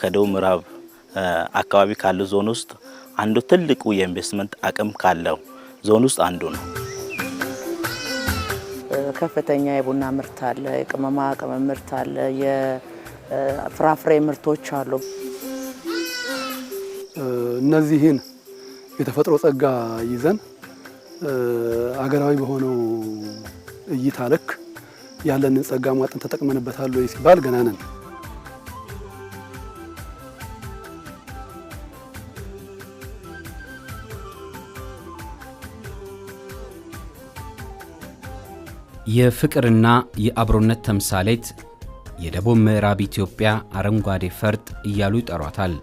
ከደቡብ ምዕራብ አካባቢ ካሉ ዞን ውስጥ አንዱ ትልቁ የኢንቨስትመንት አቅም ካለው ዞን ውስጥ አንዱ ነው። ከፍተኛ የቡና ምርት አለ፣ የቅመማ ቅመም ምርት አለ፣ የፍራፍሬ ምርቶች አሉ። እነዚህን የተፈጥሮ ጸጋ ይዘን አገራዊ በሆነው እይታ ልክ ያለንን ጸጋ አሟጠን ተጠቅመንበታል ወይ ሲባል ገና ነን። የፍቅርና የአብሮነት ተምሳሌት፣ የደቡብ ምዕራብ ኢትዮጵያ አረንጓዴ ፈርጥ እያሉ ይጠሯታል።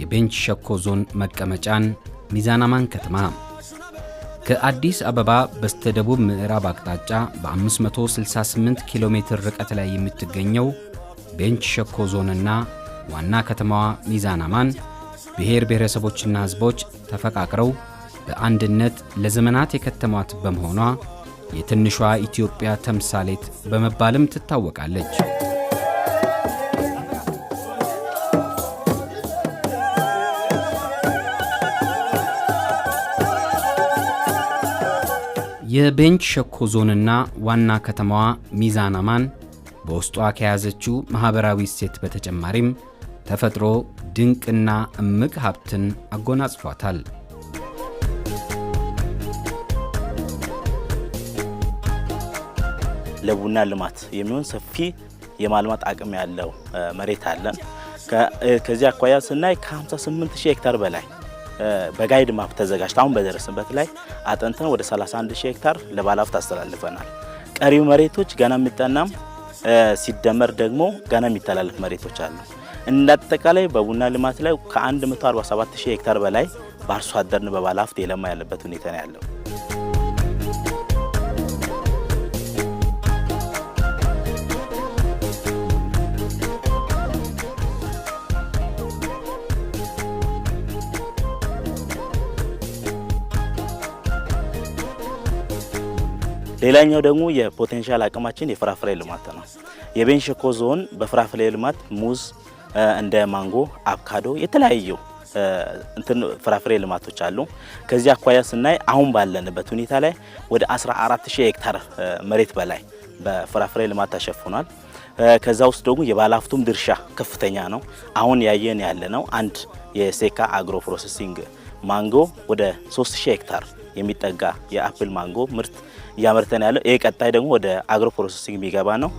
የቤንች ሸኮ ዞን መቀመጫን ሚዛን አማን ከተማ ከአዲስ አበባ በስተደቡብ ምዕራብ አቅጣጫ በ568 ኪሎ ሜትር ርቀት ላይ የምትገኘው ቤንች ሸኮ ዞንና ዋና ከተማዋ ሚዛን አማን ብሔር ብሔረሰቦችና ሕዝቦች ተፈቃቅረው በአንድነት ለዘመናት የከተሟት በመሆኗ የትንሿ ኢትዮጵያ ተምሳሌት በመባልም ትታወቃለች። የቤንች ሸኮ ዞንና ዋና ከተማዋ ሚዛን አማን በውስጧ ከያዘችው ማኅበራዊ እሴት በተጨማሪም ተፈጥሮ ድንቅና እምቅ ሀብትን አጎናጽፏታል። ለቡና ልማት የሚሆን ሰፊ የማልማት አቅም ያለው መሬት አለን። ከዚህ አኳያ ስናይ ከ58 ሺህ ሄክታር በላይ በ guide map ተዘጋጅቶ አሁን በደረስንበት ላይ አጠንተን ወደ 31 ሺህ ሄክታር ለባለሀብት አስተላልፈናል። ቀሪው መሬቶች ገና የሚጠናም ሲደመር ደግሞ ገና የሚተላለፍ መሬቶች አሉ። እንደ አጠቃላይ በቡና ልማት ላይ ከ147 ሺህ ሄክታር በላይ በአርሶ አደርን በባለሀብት የለማ ያለበት ሁኔታ ነው ያለው። ሌላኛው ደግሞ የ potential አቅማችን የፍራፍሬ ልማት ነው። የቤንች ሸኮ ዞን በፍራፍሬ ልማት ሙዝ፣ እንደ ማንጎ፣ አቮካዶ የተለያዩ እንትን ፍራፍሬ ልማቶች አሉ። ከዚህ አኳያ ስናይ አሁን ባለንበት ሁኔታ ላይ ወደ 14000 ሄክታር መሬት በላይ በፍራፍሬ ልማት ተሸፍኗል። ከዛ ውስጥ ደግሞ የባለሀብቱም ድርሻ ከፍተኛ ነው። አሁን ያየን ያለ ነው አንድ የሴካ agro processing ማንጎ ወደ 3000 ሄክታር የሚጠጋ የ apple ማንጎ ምርት እያመረተን ያለው። ይህ ቀጣይ ደግሞ ወደ agro processing የሚገባ ነው።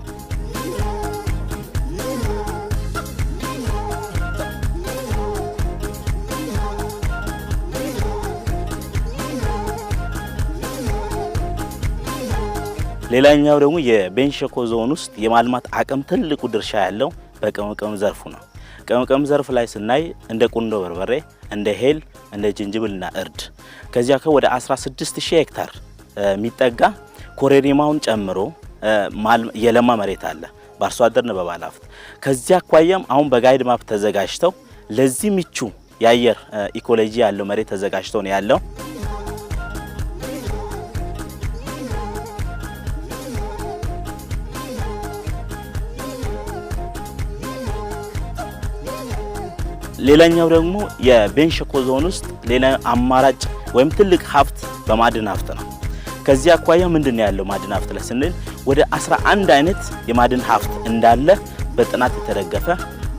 ሌላኛው ደግሞ የቤንች ሸኮ ዞን ውስጥ የማልማት አቅም ትልቁ ድርሻ ያለው በቅመም ዘርፉ ነው። ቅመም ዘርፍ ላይ ስናይ እንደ ቁንዶ በርበሬ፣ እንደ ሄል፣ እንደ ጅንጅብልና እርድ ከዚያ ወደ 16000 ሄክታር የሚጠጋ ኮረሪማውን ጨምሮ የለማ መሬት አለ በአርሶ አደርና በባለሀብት። ከዚያ አኳያም አሁን በ guide map ተዘጋጅተው ለዚህ ምቹ የአየር ecology ያለው መሬት ተዘጋጅተው ነው ያለው። ሌላኛው ደግሞ የቤንች ሸኮ ዞን ውስጥ ሌላ አማራጭ ወይም ትልቅ ሀብት በማዕድን ሀብት ነው። ከዚህ አኳያ ምንድን ነው ያለው ማዕድን ሀብት ላይ ስንል ወደ 11 አይነት የማዕድን ሀብት እንዳለ በጥናት የተደገፈ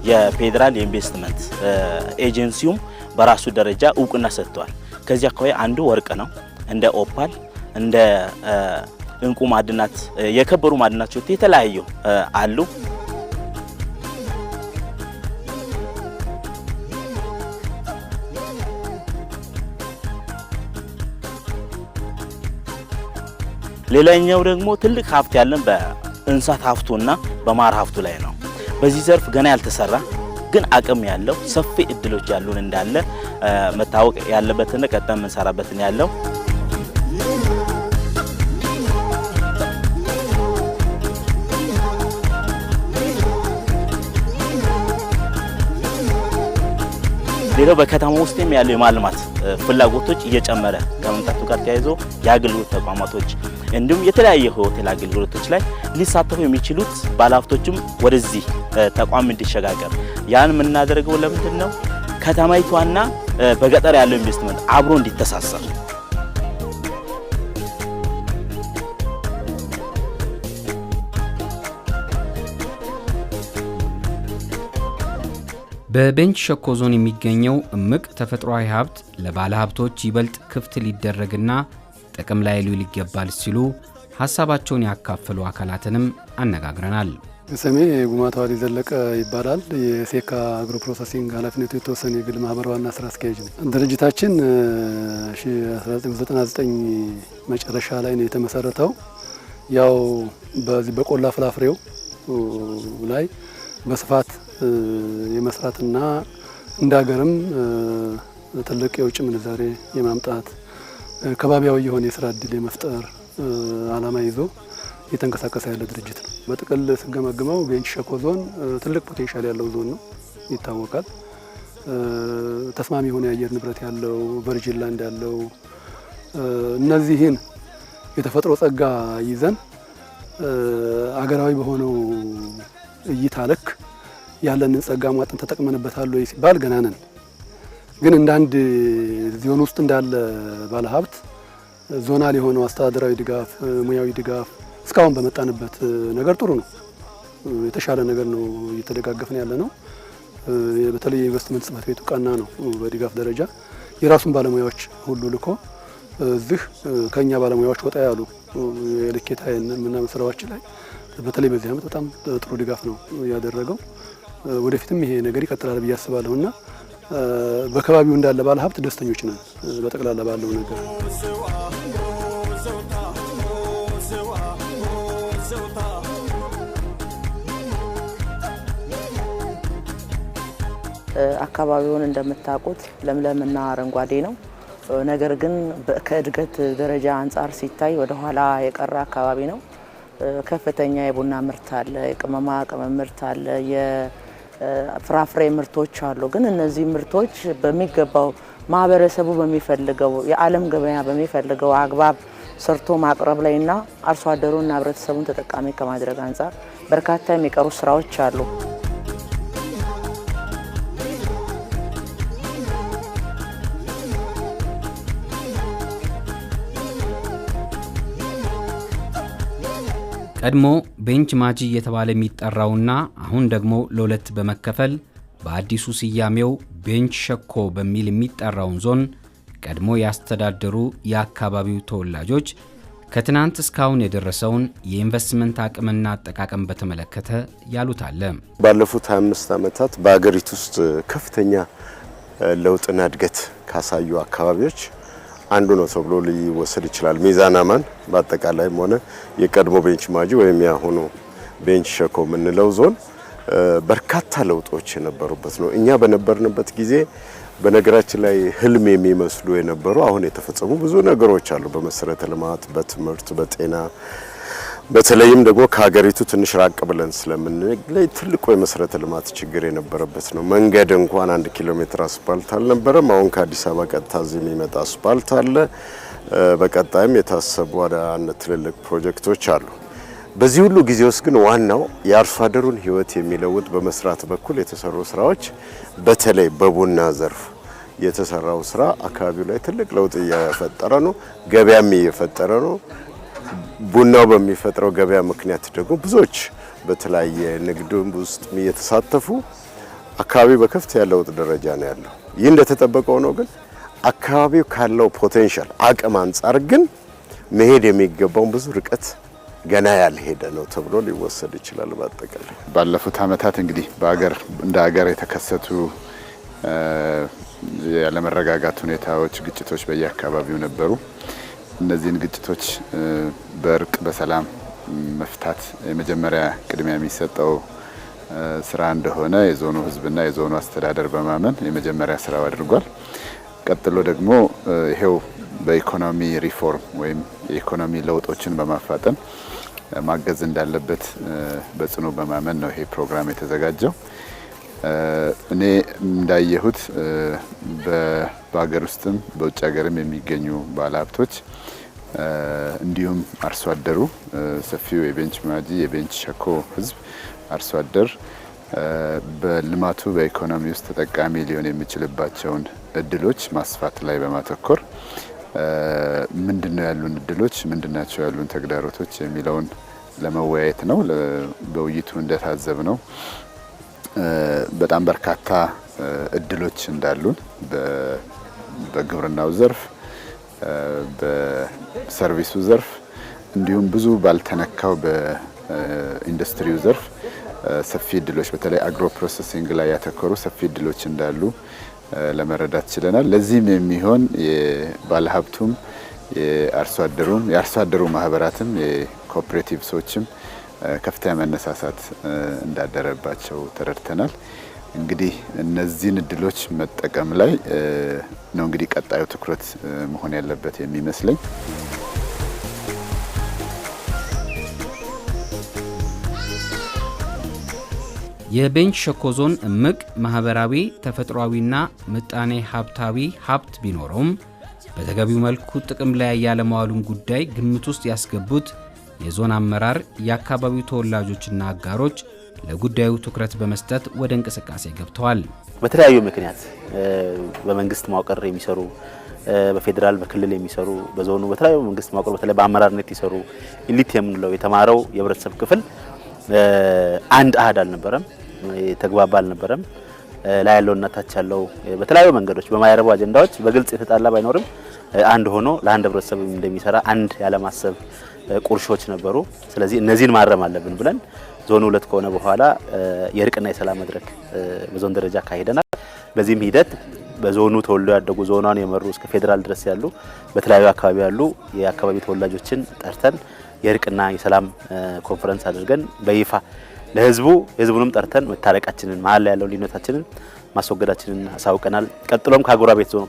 የፌዴራል የኢንቨስትመንት ኤጀንሲውም በራሱ ደረጃ እውቅና ሰጥቷል። ከዚህ አኳያ አንዱ ወርቅ ነው። እንደ ኦፓል፣ እንደ እንቁ ማዕድናት፣ የከበሩ ማዕድናት የተለያዩ አሉ። ሌላኛው ደግሞ ትልቅ ሀብት ያለን በእንስሳት ሀብቱና በማር ሀብቱ ላይ ነው። በዚህ ዘርፍ ገና ያልተሰራ ግን አቅም ያለው ሰፊ እድሎች ያሉን እንዳለ መታወቅ ያለበትና ቀጣይ የምንሰራበትን ያለው። ሌላው በከተማ ውስጥም ያለው የማልማት ፍላጎቶች እየጨመረ ከመምጣቱ ጋር ተያይዞ የአገልግሎት ተቋማቶች እንዲሁም የተለያየ ሆቴል አገልግሎቶች ላይ ሊሳተፉ የሚችሉት ባለሀብቶችም ወደዚህ ተቋም እንዲሸጋገር ያን የምናደርገው ለምንድን ነው? ከተማይቷና በገጠር ያለው ኢንቨስትመንት አብሮ እንዲተሳሰር። በቤንች ሸኮ ዞን የሚገኘው እምቅ ተፈጥሯዊ ሀብት ለባለ ሀብቶች ይበልጥ ክፍት ሊደረግና ጥቅም ላይ ሊውል ይገባል ሲሉ ሀሳባቸውን ያካፈሉ አካላትንም አነጋግረናል። ስሜ ጉማተዋሊ ዘለቀ ይባላል። የሴካ አግሮ ፕሮሰሲንግ ኃላፊነቱ የተወሰነ የግል ማህበር ዋና ስራ አስኪያጅ ነው። ድርጅታችን 1999 መጨረሻ ላይ ነው የተመሰረተው። ያው በዚህ በቆላ ፍራፍሬው ላይ በስፋት የመስራትና እንደ ሀገርም ትልቅ የውጭ ምንዛሬ የማምጣት፣ ከባቢያዊ የሆነ የስራ እድል የመፍጠር አላማ ይዞ እየተንቀሳቀሰ ያለ ድርጅት ነው። በጥቅል ስገመግመው ቤንች ሸኮ ዞን ትልቅ potential ያለው ዞን ነው፣ ይታወቃል። ተስማሚ የሆነ የአየር ንብረት ያለው፣ virgin land ያለው፣ እነዚህን የተፈጥሮ ጸጋ ይዘን አገራዊ በሆነው እይታ ልክ ያለንን ጸጋ ሟጠን ተጠቅመንበታል ወይ ሲባል ገና ነን። ግን እንደ አንድ ዞን ውስጥ እንዳለ ባለሀብት zonal የሆነው አስተዳደራዊ ድጋፍ፣ ሙያዊ ድጋፍ እስካሁን በመጣንበት ነገር ጥሩ ነው። የተሻለ ነገር ነው እየተደጋገፍን ያለ ነው። በተለይ የኢንቨስትመንት ጽሕፈት ቤቱ ቀና ነው። በድጋፍ ደረጃ የራሱን ባለሙያዎች ሁሉ ልኮ እዚህ ከኛ ባለሙያዎች ወጣ ያሉ የልኬታ ምናምን ስራዎች ላይ በተለይ በዚህ ዓመት በጣም ጥሩ ድጋፍ ነው ያደረገው። ወደፊትም ይሄ ነገር ይቀጥላል ብዬ አስባለሁ እና በከባቢው እንዳለ ባለ ሀብት ደስተኞች ነን በጠቅላላ ባለው ነገር። አካባቢውን እንደምታውቁት ለምለምና አረንጓዴ ነው። ነገር ግን ከእድገት ደረጃ አንጻር ሲታይ ወደ ኋላ የቀረ አካባቢ ነው። ከፍተኛ የቡና ምርት አለ፣ የቅመማ ቅመም ምርት አለ፣ የፍራፍሬ ምርቶች አሉ። ግን እነዚህ ምርቶች በሚገባው ማህበረሰቡ በሚፈልገው፣ የዓለም ገበያ በሚፈልገው አግባብ ሰርቶ ማቅረብ ላይና አርሶ አደሩና ህብረተሰቡን ተጠቃሚ ከማድረግ አንጻር በርካታ የሚቀሩ ስራዎች አሉ። ቀድሞ ቤንች ማጂ እየተባለ የሚጠራውና አሁን ደግሞ ለሁለት በመከፈል በአዲሱ ስያሜው ቤንች ሸኮ በሚል የሚጠራውን ዞን ቀድሞ ያስተዳደሩ የአካባቢው ተወላጆች ከትናንት እስካሁን የደረሰውን የኢንቨስትመንት አቅምና አጠቃቀም በተመለከተ ያሉት አለ። ባለፉት 25 ዓመታት በሀገሪቱ ውስጥ ከፍተኛ ለውጥና እድገት ካሳዩ አካባቢዎች አንዱ ነው ተብሎ ሊወሰድ ይችላል። ሚዛን አማን በአጠቃላይም ሆነ የቀድሞ ቤንች ማጂ ወይም የአሁኑ ቤንች ሸኮ የምንለው ዞን በርካታ ለውጦች የነበሩበት ነው። እኛ በነበርንበት ጊዜ በነገራችን ላይ ህልም የሚመስሉ የነበሩ አሁን የተፈጸሙ ብዙ ነገሮች አሉ። በመሰረተ ልማት፣ በትምህርት፣ በጤና፣ በተለይም ደግሞ ከሀገሪቱ ትንሽ ራቅ ብለን ስለምንለይ ትልቁ የመሰረተ ልማት ችግር የነበረበት ነው። መንገድ እንኳን 1 ኪሎ ሜትር አስፓልት አልነበረም። አሁን ከአዲስ አበባ ቀጥታ እዚህ የሚመጣ አስፓልት አለ። በቀጣይም የታሰቡ አንድ ትልልቅ ፕሮጀክቶች አሉ። በዚህ ሁሉ ጊዜ ውስጥ ግን ዋናው የአርሶ አደሩን ሕይወት የሚለውጥ በመስራት በኩል የተሰሩ ስራዎች፣ በተለይ በቡና ዘርፍ የተሰራው ስራ አካባቢው ላይ ትልቅ ለውጥ እየፈጠረ ነው። ገበያም እየፈጠረ ነው። ቡናው በሚፈጥረው ገበያ ምክንያት ደግሞ ብዙዎች በተለያየ ንግድ ውስጥ እየተሳተፉ አካባቢው በከፍተኛ ለውጥ ደረጃ ነው ያለው። ይህ እንደተጠበቀው ነው። ግን አካባቢው ካለው potential አቅም አንጻር ግን መሄድ የሚገባውን ብዙ ርቀት ገና ያልሄደ ነው ተብሎ ሊወሰድ ይችላል። በአጠቃላይ ባለፉት ዓመታት እንግዲህ በአገር እንደ ሀገር የተከሰቱ ያለመረጋጋት ሁኔታዎች፣ ግጭቶች በየአካባቢው ነበሩ። እነዚህን ግጭቶች በእርቅ በሰላም መፍታት የመጀመሪያ ቅድሚያ የሚሰጠው ስራ እንደሆነ የዞኑ ሕዝብና የዞኑ አስተዳደር በማመን የመጀመሪያ ስራው አድርጓል። ቀጥሎ ደግሞ ይሄው በኢኮኖሚ ሪፎርም ወይም የኢኮኖሚ ለውጦችን በማፋጠን ማገዝ እንዳለበት በጽኑ በማመን ነው ይሄ ፕሮግራም የተዘጋጀው። እኔ እንዳየሁት በሀገር ውስጥም በውጭ ሀገርም የሚገኙ ባለሀብቶች እንዲሁም አርሶ አደሩ፣ ሰፊው የቤንች ማጂ የቤንች ሸኮ ህዝብ አርሶ አደር በልማቱ በኢኮኖሚ ውስጥ ተጠቃሚ ሊሆን የሚችልባቸውን እድሎች ማስፋት ላይ በማተኮር ምንድነው ያሉን እድሎች፣ ምንድናቸው ያሉን ተግዳሮቶች የሚለውን ለመወያየት ነው። በውይይቱ እንደታዘብነው በጣም በርካታ እድሎች እንዳሉን በግብርናው ዘርፍ፣ በ service ኡ ዘርፍ እንዲሁም ብዙ ባልተነካው በኢንዱስትሪው ዘርፍ ሰፊ እድሎች በተለይ agro processing ላይ ያተኮሩ ሰፊ እድሎች እንዳሉ ለመረዳት ችለናል። ለዚህም የሚሆን የባለሀብቱም የአርሶ አደሩም የአርሶ አደሩ ማህበራትም የ cooperative ሰዎችም ከፍተኛ መነሳሳት እንዳደረባቸው ተረድተናል። እንግዲህ እነዚህን እድሎች መጠቀም ላይ ነው እንግዲህ ቀጣዩ ትኩረት መሆን ያለበት የሚመስለኝ። የቤንች ሸኮ ዞን እምቅ ማኅበራዊ፣ ተፈጥሯዊና ምጣኔ ሀብታዊ ሀብት ቢኖረውም በተገቢው መልኩ ጥቅም ላይ ያለመዋሉን ጉዳይ ግምት ውስጥ ያስገቡት የዞን አመራር፣ የአካባቢው ተወላጆችና አጋሮች ለጉዳዩ ትኩረት በመስጠት ወደ እንቅስቃሴ ገብተዋል። በተለያዩ ምክንያት በመንግስት መዋቅር የሚሰሩ፣ በፌዴራል በክልል የሚሰሩ፣ በዞኑ በተለያዩ መንግስት መዋቅር በተለይ በአመራርነት የሚሰሩ elite የምንለው የተማረው የህብረተሰብ ክፍል አንድ አሃድ አልነበረም፣ የተግባባ አልነበረም። ላይ ያለውና ታች ያለው በተለያዩ መንገዶች በማይረቡ አጀንዳዎች በግልጽ የተጣላ ባይኖርም አንድ ሆኖ ለአንድ ህብረተሰብ እንደሚሰራ አንድ ያለማሰብ ቁርሾች ነበሩ። ስለዚህ እነዚህን ማረም አለብን ብለን ዞኑ ሁለት ከሆነ በኋላ የእርቅና የሰላም መድረክ በዞን ደረጃ አካሂደናል። በዚህም ሂደት በዞኑ ተወልደው ያደጉ፣ ዞኗን የመሩ፣ እስከ ፌዴራል ድረስ ያሉ፣ በተለያዩ አካባቢ ያሉ የአካባቢ ተወላጆችን ጠርተን የእርቅና የሰላም ኮንፈረንስ አድርገን በይፋ ለህዝቡ፣ ህዝቡንም ጠርተን መታረቃችንን፣ መሀል ላይ ያለውን ልዩነታችንን ማስወገዳችንን አሳውቀናል። ቀጥሎም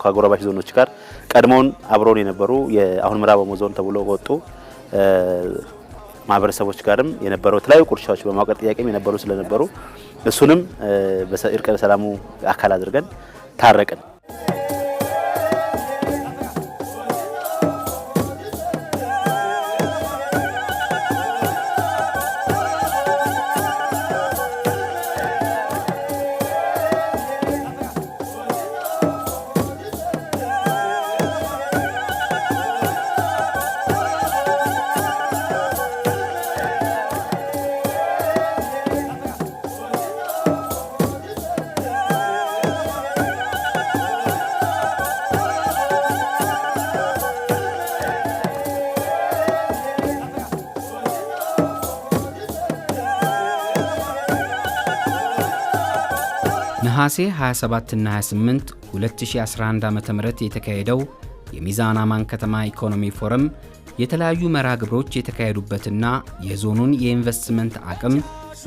ከአጎራባች ዞኖች ጋር ቀድሞውን አብረውን የነበሩ፣ የአሁን ምዕራብ ኦሞ ዞን ተብሎ ወጡ ማህበረሰቦች ጋርም የነበረው የተለያዩ ቁርሻዎች በማውቀር ጥያቄም የነበሩ ስለነበሩ እሱንም በእርቀ ሰላሙ አካል አድርገን ታረቅን። ነሐሴ 27ና 28 2011 ዓ.ም የተካሄደው የሚዛን አማን ከተማ ኢኮኖሚ ፎረም የተለያዩ መርሃ ግብሮች የተካሄዱበትና የዞኑን የኢንቨስትመንት አቅም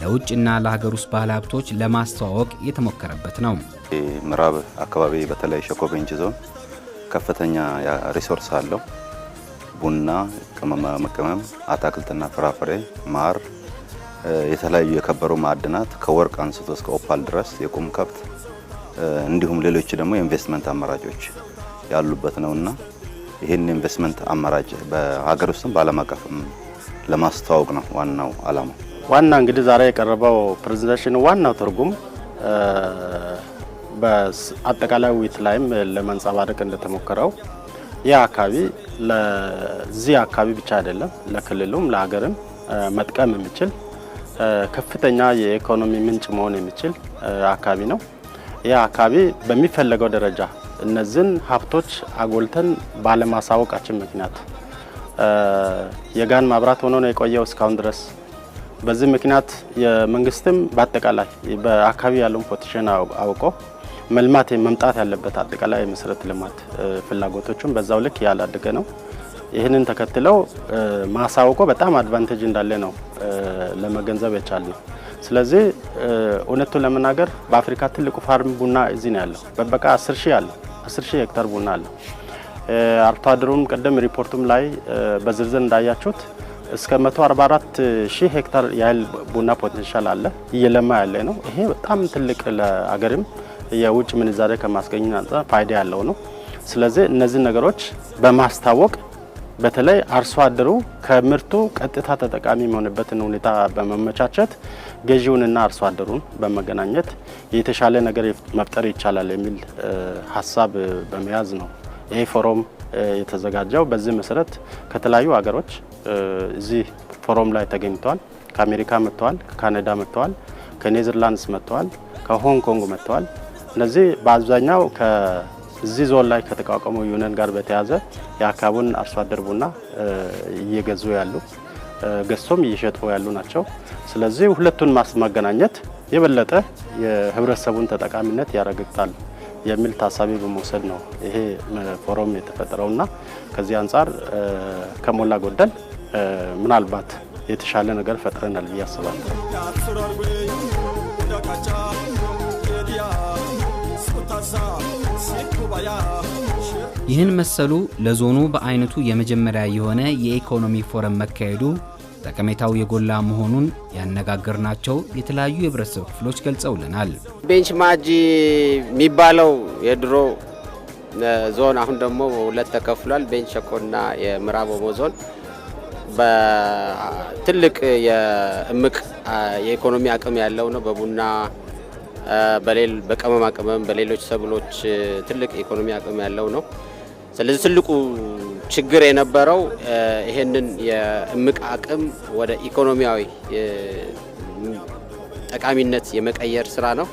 ለውጭና ለሀገር ውስጥ ባለሀብቶች ለማስተዋወቅ የተሞከረበት ነው። ምዕራብ አካባቢ በተለይ ሸኮ ቤንች ዞን ከፍተኛ resource አለው። ቡና፣ ቅመማ ቅመም፣ አታክልትና ፍራፍሬ፣ ማር፣ የተለያዩ የከበሩ ማዕድናት ከወርቅ አንስቶ እስከ ኦፓል ድረስ፣ የቁም ከብት እንዲሁም ሌሎች ደግሞ የኢንቨስትመንት አማራጮች ያሉበት ነውና ይህን ኢንቨስትመንት አማራጭ በሀገር ውስጥም በዓለም አቀፍም ለማስተዋወቅ ነው ዋናው ዓላማው። ዋና እንግዲህ ዛሬ የቀረበው presentation ዋናው ትርጉም በአጠቃላይ ውይይት ላይም ለማንጸባረቅ እንደተሞከረው ይህ አካባቢ ለዚህ አካባቢ ብቻ አይደለም፣ ለክልሉም ለሀገርም መጥቀም የሚችል ከፍተኛ የኢኮኖሚ ምንጭ መሆን የሚችል አካባቢ ነው። ይህ አካባቢ በሚፈለገው ደረጃ እነዚህን ሀብቶች አጎልተን ባለማሳወቃችን ምክንያት የጋን ማብራት ሆኖ ነው የቆየው እስካሁን ድረስ። በዚህ ምክንያት የመንግስትም በአጠቃላይ በአካባቢ ያለውን potential አውቆ መልማት መምጣት ያለበት አጠቃላይ የመሰረተ ልማት ፍላጎቶቹም በዛው ልክ ያላደገ ነው። ይህንን ተከትለው ማሳወቁ በጣም advantage እንዳለ ነው ለመገንዘብ የቻልነው። ስለዚህ እውነቱን ለመናገር በአፍሪካ ትልቁ farm ቡና እዚህ ነው ያለው። በበቃ 10 ሺህ አለ፣ 10 ሺህ ሄክታር ቡና አለ። አርሶ አደሩም ቅድም ሪፖርቱም ላይ በዝርዝር እንዳያችሁት እስከ 144 ሺህ ሄክታር ያህል ቡና potential አለ፣ እየለማ ያለ ነው። ይሄ በጣም ትልቅ ለአገርም የውጭ ምንዛሬ ከማስገኘት አንጻር ፋይዳ ያለው ነው። ስለዚህ እነዚህ ነገሮች በማስታወቅ በተለይ አርሶ አደሩ ከምርቱ ቀጥታ ተጠቃሚ የሚሆንበትን ሁኔታ በመመቻቸት ገዢውንና አርሶ አደሩን በመገናኘት የተሻለ ነገር መፍጠር ይቻላል የሚል ሀሳብ በመያዝ ነው ይሄ ፎረም የተዘጋጀው። በዚህ መሰረት ከተለያዩ ሀገሮች እዚህ ፎረም ላይ ተገኝተዋል። ከአሜሪካ መጥተዋል፣ ከካናዳ መጥተዋል፣ ከኔዘርላንድስ መጥተዋል፣ ከሆንግ ኮንግ መጥተዋል። እነዚህ በአብዛኛው እዚህ ዞን ላይ ከተቋቋመው ዩኒየን ጋር በተያያዘ የአካባቢውን አርሶ አደር ቡና እየገዙ ያሉ ገዝቶም እየሸጡ ያሉ ናቸው። ስለዚህ ሁለቱን ማገናኘት የበለጠ የህብረተሰቡን ተጠቃሚነት ያረጋግጣል የሚል ታሳቢ በመውሰድ ነው ይሄ ፎረም የተፈጠረውና ከዚህ አንጻር ከሞላ ጎደል ምናልባት የተሻለ ነገር ፈጥረናል ብዬ አስባለሁ። ይህን መሰሉ ለዞኑ በአይነቱ የመጀመሪያ የሆነ የኢኮኖሚ ፎረም መካሄዱ ጠቀሜታው የጎላ መሆኑን ያነጋገርናቸው የተለያዩ የህብረተሰብ ክፍሎች ገልጸውልናል። ቤንች ማጂ የሚባለው የድሮ ዞን አሁን ደግሞ ሁለት ተከፍሏል። ቤንች ሸኮና የምዕራብ ኦሞ ዞን በትልቅ የእምቅ የኢኮኖሚ አቅም ያለው ነው። በቡና በቅመማ ቅመም በሌሎች ሰብሎች ትልቅ የኢኮኖሚ አቅም ያለው ነው። ስለዚህ ትልቁ ችግር የነበረው ይሄንን የእምቅ አቅም ወደ ኢኮኖሚያዊ ጠቃሚነት የመቀየር ስራ ነው።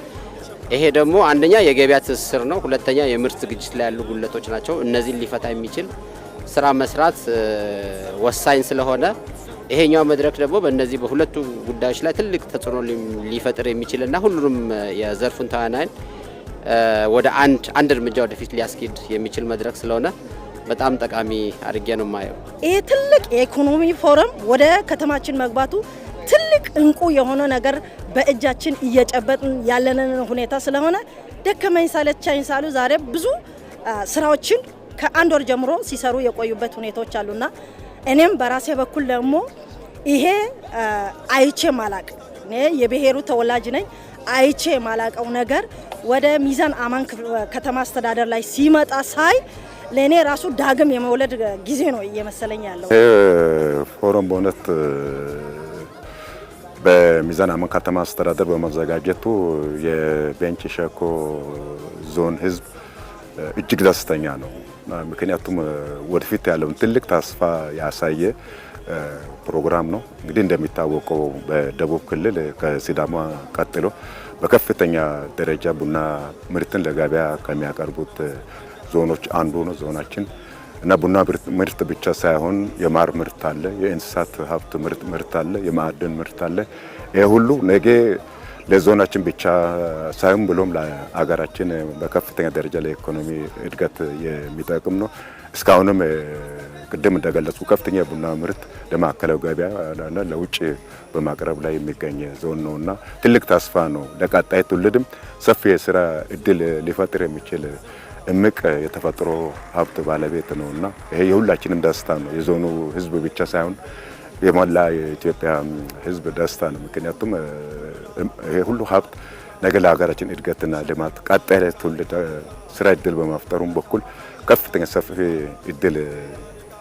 ይሄ ደግሞ አንደኛ የገበያ ትስስር ነው፣ ሁለተኛ የምርት ዝግጅት ላይ ያሉ ጉድለቶች ናቸው። እነዚህን ሊፈታ የሚችል ስራ መስራት ወሳኝ ስለሆነ ይሄኛው መድረክ ደግሞ በእነዚህ በሁለቱ ጉዳዮች ላይ ትልቅ ተጽዕኖ ሊፈጥር የሚችልና ሁሉንም የዘርፉን ተዋናያን ወደ አንድ እርምጃ ወደፊት ሊያስኬድ የሚችል መድረክ ስለሆነ በጣም ጠቃሚ አድርጌ ነው የማየው። ይሄ ትልቅ የኢኮኖሚ ፎረም ወደ ከተማችን መግባቱ ትልቅ እንቁ የሆነ ነገር በእጃችን እየጨበጥን ያለንን ሁኔታ ስለሆነ ደከመኝ ሳለቻኝ ሳሉ ዛሬ ብዙ ስራዎችን ከአንድ ወር ጀምሮ ሲሰሩ የቆዩበት ሁኔታዎች አሉና እኔም በራሴ በኩል ደግሞ ይሄ አይቼ ማላቅ እኔ የብሔሩ ተወላጅ ነኝ። አይቼ ማላቀው ነገር ወደ ሚዛን አማን ከተማ አስተዳደር ላይ ሲመጣ ሳይ ለኔ ራሱ ዳግም የመውለድ ጊዜ ነው እየመሰለኝ ያለው። ፎረም በእውነት በሚዛን አማን ከተማ አስተዳደር በመዘጋጀቱ የቤንች ሸኮ ዞን ህዝብ እጅግ ደስተኛ ነው። ምክንያቱም ወደፊት ያለውን ትልቅ ተስፋ ያሳየ ፕሮግራም ነው። እንግዲህ እንደሚታወቀው በደቡብ ክልል ከሲዳማ ቀጥሎ በከፍተኛ ደረጃ ቡና ምርትን ለገበያ ከሚያቀርቡት ዞኖች አንዱ ነው ዞናችን እና ቡና ምርት ብቻ ሳይሆን የማር ምርት አለ፣ የእንስሳት ሀብት ምርት አለ፣ የማዕድን ምርት አለ። ይሄ ሁሉ ነገ ለዞናችን ብቻ ሳይሆን ብሎም ለሀገራችን በከፍተኛ ደረጃ ለኢኮኖሚ እድገት የሚጠቅም ነው። እስካሁንም ቅድም እንደገለጽኩ ከፍተኛ የቡና ምርት ለማዕከላዊ ገበያ እና ለውጭ በማቅረብ ላይ የሚገኝ ዞን ነውና ትልቅ ተስፋ ነው። ለቀጣይ ትውልድም ሰፊ የስራ እድል ሊፈጥር የሚችል እምቅ የተፈጥሮ ሀብት ባለቤት ነውና ይሄ የሁላችንም ደስታ ነው። የዞኑ ህዝብ ብቻ ሳይሆን የሞላ የኢትዮጵያ ህዝብ ደስታ ነው። ምክንያቱም ይሄ ሁሉ ሀብት ነገ ለሀገራችን እድገትና ልማት ቀጣይ ትውልድ ስራ እድል በመፍጠሩም በኩል ከፍተኛ ሰፊ እድል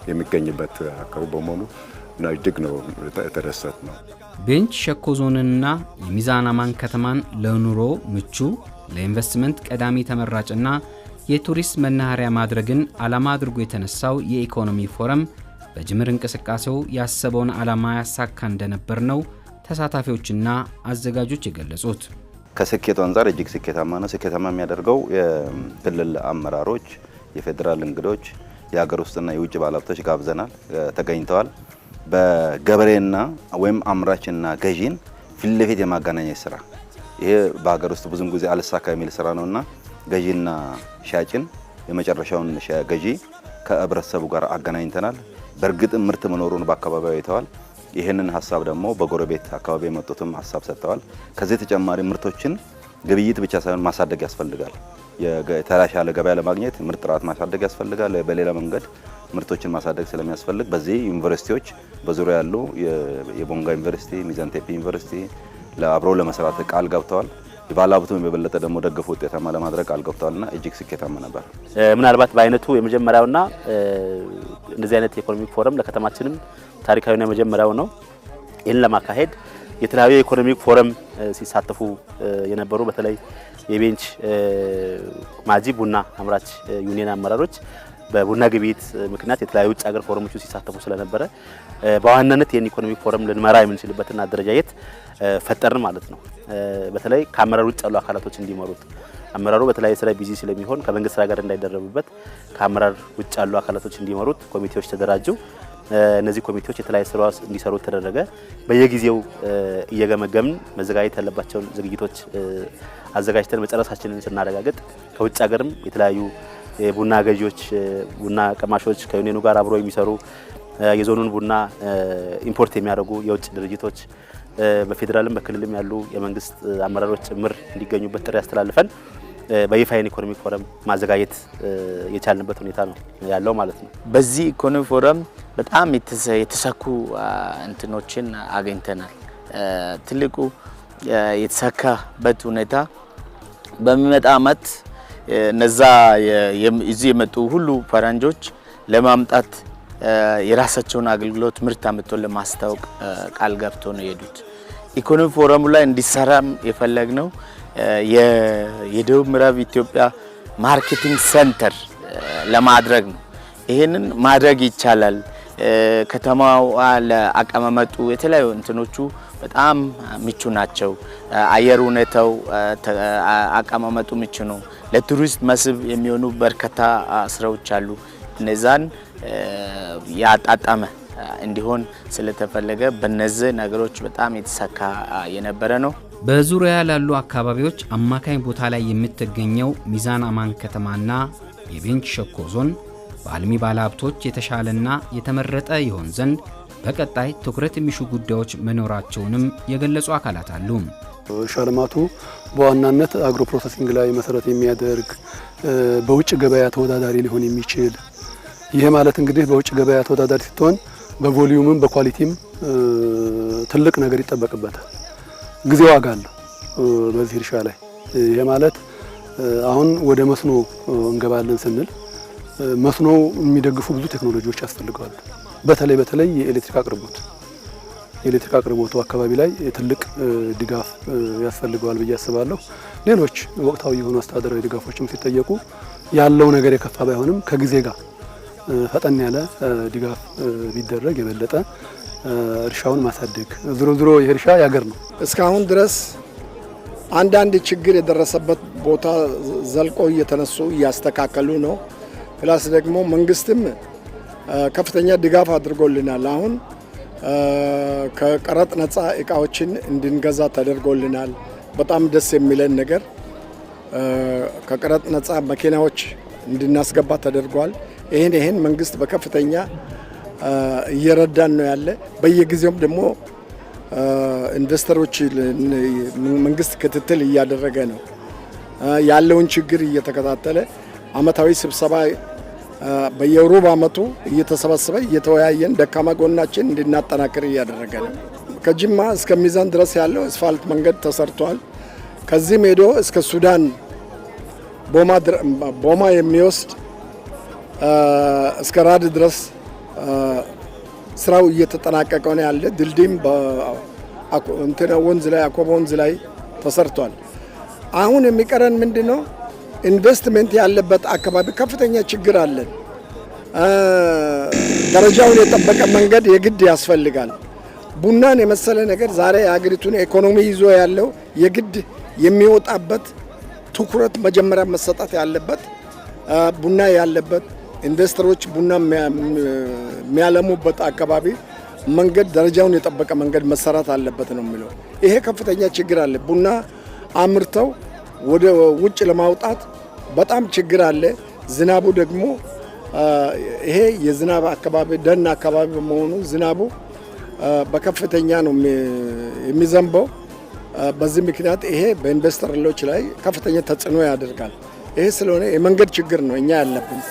የሚገኝበት አካባቢ በመሆኑ እና እጅግ ነው የተደሰት ነው። ቤንች ሸኮ ዞንንና የሚዛን አማን ከተማን ለኑሮ ምቹ፣ ለኢንቨስትመንት ቀዳሚ ተመራጭና የቱሪስት መናኸሪያ ማድረግን ዓላማ አድርጎ የተነሳው የኢኮኖሚ ፎረም በጅምር እንቅስቃሴው ያሰበውን ዓላማ ያሳካ እንደነበር ነው ተሳታፊዎችና አዘጋጆች የገለጹት። ከስኬቱ አንጻር እጅግ ስኬታማ ነው። ስኬታማ የሚያደርገው የክልል አመራሮች፣ የፌዴራል እንግዶች፣ የሀገር ውስጥና የውጭ ባለሀብቶች ጋብዘናል፣ ተገኝተዋል። በገበሬና ወይም አምራችና ገዢን ፊት ለፊት የማገናኘት ስራ ይሄ በሀገር ውስጥ ብዙም ጊዜ አልሳካ የሚል ስራ ነውና ገዢና ሻጭን የመጨረሻውን ገዢ ከህብረተሰቡ ጋር አገናኝተናል። በእርግጥም ምርት መኖሩን በአካባቢው አይተዋል። ይህንን ሀሳብ ደግሞ በጎረቤት አካባቢ የመጡትም ሀሳብ ሰጥተዋል። ከዚህ ተጨማሪ ምርቶችን ግብይት ብቻ ሳይሆን ማሳደግ ያስፈልጋል። የተሻለ ገበያ ለማግኘት ምርት ጥራት ማሳደግ ያስፈልጋል። በሌላ መንገድ ምርቶችን ማሳደግ ስለሚያስፈልግ በዚህ ዩኒቨርሲቲዎች በዙሪያ ያሉ የቦንጋ ዩኒቨርሲቲ፣ ሚዛን ቴፒ ዩኒቨርሲቲ አብረው ለመስራት ቃል ገብተዋል። ባለሀብቱም የበለጠ ደግሞ ደግፎ ውጤታማ ለማድረግ ቃል ገብተዋልና እጅግ ስኬታማ ነበር። ምናልባት በአይነቱ የመጀመሪያውና እንደዚህ አይነት የ economic forum ለከተማችንም ታሪካዊና የመጀመሪያው ነው። ይህን ለማካሄድ የተለያዩ የ economic forum ሲሳተፉ የነበሩ በተለይ የቤንች ማጂ ቡና አምራች ዩኒየን አመራሮች በቡና ግብይት ምክንያት የተለያዩ ውጭ ሀገር ፎረሞች ሲሳተፉ ስለነበረ በዋናነት ይህን economic forum ልንመራ የምንችልበትን አደረጃጀት ፈጠርን ማለት ነው። በተለይ ከአመራር ውጭ ያሉ አካላቶች እንዲመሩት፣ አመራሩ በተለያየ ስራ busy ስለሚሆን ከመንግስት ስራ ጋር እንዳይደረብበት ከአመራር ውጭ ያሉ አካላቶች እንዲመሩት ኮሚቴዎች ተደራጁ። እነዚህ ኮሚቴዎች የተለያየ ስራ እንዲሰሩ ተደረገ። በየጊዜው እየገመገምን መዘጋጀት ያለባቸውን ዝግጅቶች አዘጋጅተን መጨረሳችንን ስናረጋግጥ ከውጭ ሀገርም የተለያዩ የቡና ገዢዎች፣ ቡና ቀማሾች፣ ከዩኒየኑ ጋር አብሮ የሚሰሩ፣ የዞኑን ቡና import የሚያደርጉ የውጭ ድርጅቶች፣ በፌዴራልም በክልልም ያሉ የመንግስት አመራሮች ጭምር እንዲገኙበት ጥሪ አስተላልፈን በይፋ economic forum ማዘጋጀት የቻልንበት ሁኔታ ነው ያለው ማለት ነው። በዚህ ኢኮኖሚ ፎረም በጣም የተሳኩ እንትኖችን አግኝተናል። ትልቁ የተሳካበት ሁኔታ በሚመጣ አመት እነዛ እዚህ የመጡ ሁሉ ፈረንጆች ለማምጣት የራሳቸውን አገልግሎት ምርት አምጥቶ ለማስታወቅ ቃል ገብቶ ነው የሄዱት። ኢኮኖሚ ፎረሙ ላይ እንዲሰራም የፈለግነው የደቡብ ምዕራብ ኢትዮጵያ marketing center ለማድረግ ነው። ይህንን ማድረግ ይቻላል። ከተማዋ ለአቀማመጡ የተለያዩ እንትኖቹ በጣም ምቹ ናቸው። አየር ሁኔታው፣ አቀማመጡ ምቹ ነው። ለቱሪስት መስህብ የሚሆኑ በርካታ ስራዎች አሉ። እነዛን ያጣጣመ እንዲሆን ስለተፈለገ በነዚህ ነገሮች በጣም የተሳካ የነበረ ነው። በዙሪያ ላሉ አካባቢዎች አማካኝ ቦታ ላይ የምትገኘው ሚዛን አማን ከተማና የቤንች ሸኮ ዞን በአልሚ ባለሀብቶች የተሻለና የተመረጠ ይሆን ዘንድ በቀጣይ ትኩረት የሚሹ ጉዳዮች መኖራቸውንም የገለጹ አካላት አሉ። እርሻ ልማቱ በዋናነት agro processing ላይ መሰረት የሚያደርግ፣ በውጭ ገበያ ተወዳዳሪ ሊሆን የሚችል፣ ይሄ ማለት እንግዲህ በውጭ ገበያ ተወዳዳሪ ስትሆን በ volume ም በ quality ም ትልቅ ነገር ይጠበቅበታል። ጊዜ ዋጋ አለው በዚህ እርሻ ላይ። ይሄ ማለት አሁን ወደ መስኖ እንገባለን ስንል መስኖ የሚደግፉ ብዙ ቴክኖሎጂዎች ያስፈልገዋል። በተለይ በተለይ የኤሌክትሪክ አቅርቦቱ አካባቢ ላይ ትልቅ ድጋፍ ያስፈልገዋል ብዬ አስባለሁ። ሌሎች ወቅታዊ የሆኑ አስተዳደራዊ ድጋፎችም ሲጠየቁ ያለው ነገር የከፋ ባይሆንም ከጊዜ ጋር ፈጠን ያለ ድጋፍ ቢደረግ የበለጠ እርሻውን ማሳደግ፣ ዞሮ ዞሮ ይህ እርሻ ያገር ነው። እስካሁን ድረስ አንዳንድ ችግር የደረሰበት ቦታ ዘልቆ እየተነሱ እያስተካከሉ ነው። Plus ደግሞ መንግስትም ከፍተኛ ድጋፍ አድርጎልናል። አሁን ከቀረጥ ነፃ እቃዎችን እንድንገዛ ተደርጎልናል። በጣም ደስ የሚለን ነገር ከቀረጥ ነፃ መኪናዎች እንድናስገባ ተደርጓል። ይህን መንግስት በከፍተኛ እየረዳን ነው ያለ። በየጊዜውም ደግሞ ኢንቨስተሮች መንግስት ክትትል እያደረገ ነው ያለውን ችግር እየተከታተለ አመታዊ ስብሰባ በየሩብ አመቱ እየተሰበሰበ እየተወያየን ደካማ ጎናችን እንድናጠናክር እያደረገ ነው። ከጅማ እስከ ሚዛን ድረስ ያለው አስፋልት መንገድ ተሰርቷል። ከዚህም ሄዶ እስከ ሱዳን ቦማ የሚወስድ እስከ ራድ ድረስ ስራው እየተጠናቀቀ ነው ያለ። ድልድይም እንትና ወንዝ ላይ፣ አኮቦ ወንዝ ላይ ተሰርቷል። አሁን የሚቀረን ምንድን ነው? ኢንቨስትመንት ያለበት አካባቢ ከፍተኛ ችግር አለን። ደረጃውን የጠበቀ መንገድ የግድ ያስፈልጋል። ቡናን የመሰለ ነገር ዛሬ የሀገሪቱን ኢኮኖሚ ይዞ ያለው የግድ የሚወጣበት ትኩረት መጀመሪያ መሰጠት ያለበት ቡና ያለበት ኢንቨስተሮች ቡና የሚያለሙበት አካባቢ መንገድ ደረጃውን የጠበቀ መንገድ መሰራት አለበት ነው የሚለው። ይሄ ከፍተኛ ችግር አለ። ቡና አምርተው ወደ ውጭ ለማውጣት በጣም ችግር አለ። ዝናቡ ደግሞ ይሄ የዝናብ አካባቢ ደን አካባቢ በመሆኑ ዝናቡ በከፍተኛ ነው የሚዘንበው። በዚህ ምክንያት ይሄ በኢንቨስተሮች ላይ ከፍተኛ ተጽዕኖ ያደርጋል። ይሄ ስለሆነ የመንገድ ችግር ነው እኛ ያለብን።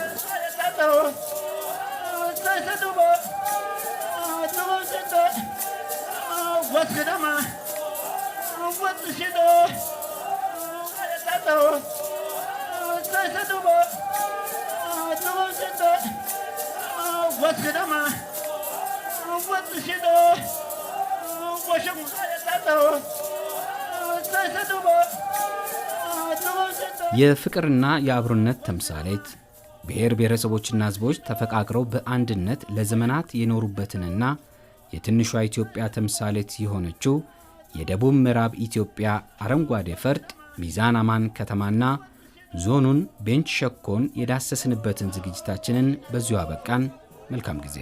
የፍቅርና የአብሮነት ተምሳሌት፣ ብሔር ብሔረሰቦችና ሕዝቦች ተፈቃቅረው በአንድነት ለዘመናት የኖሩበትንና የትንሿ ኢትዮጵያ ተምሳሌት የሆነችው የደቡብ ምዕራብ ኢትዮጵያ አረንጓዴ ፈርጥ ሚዛን አማን ከተማና ዞኑን ቤንች ሸኮን የዳሰስንበትን ዝግጅታችንን በዚሁ አበቃን። መልካም ጊዜ።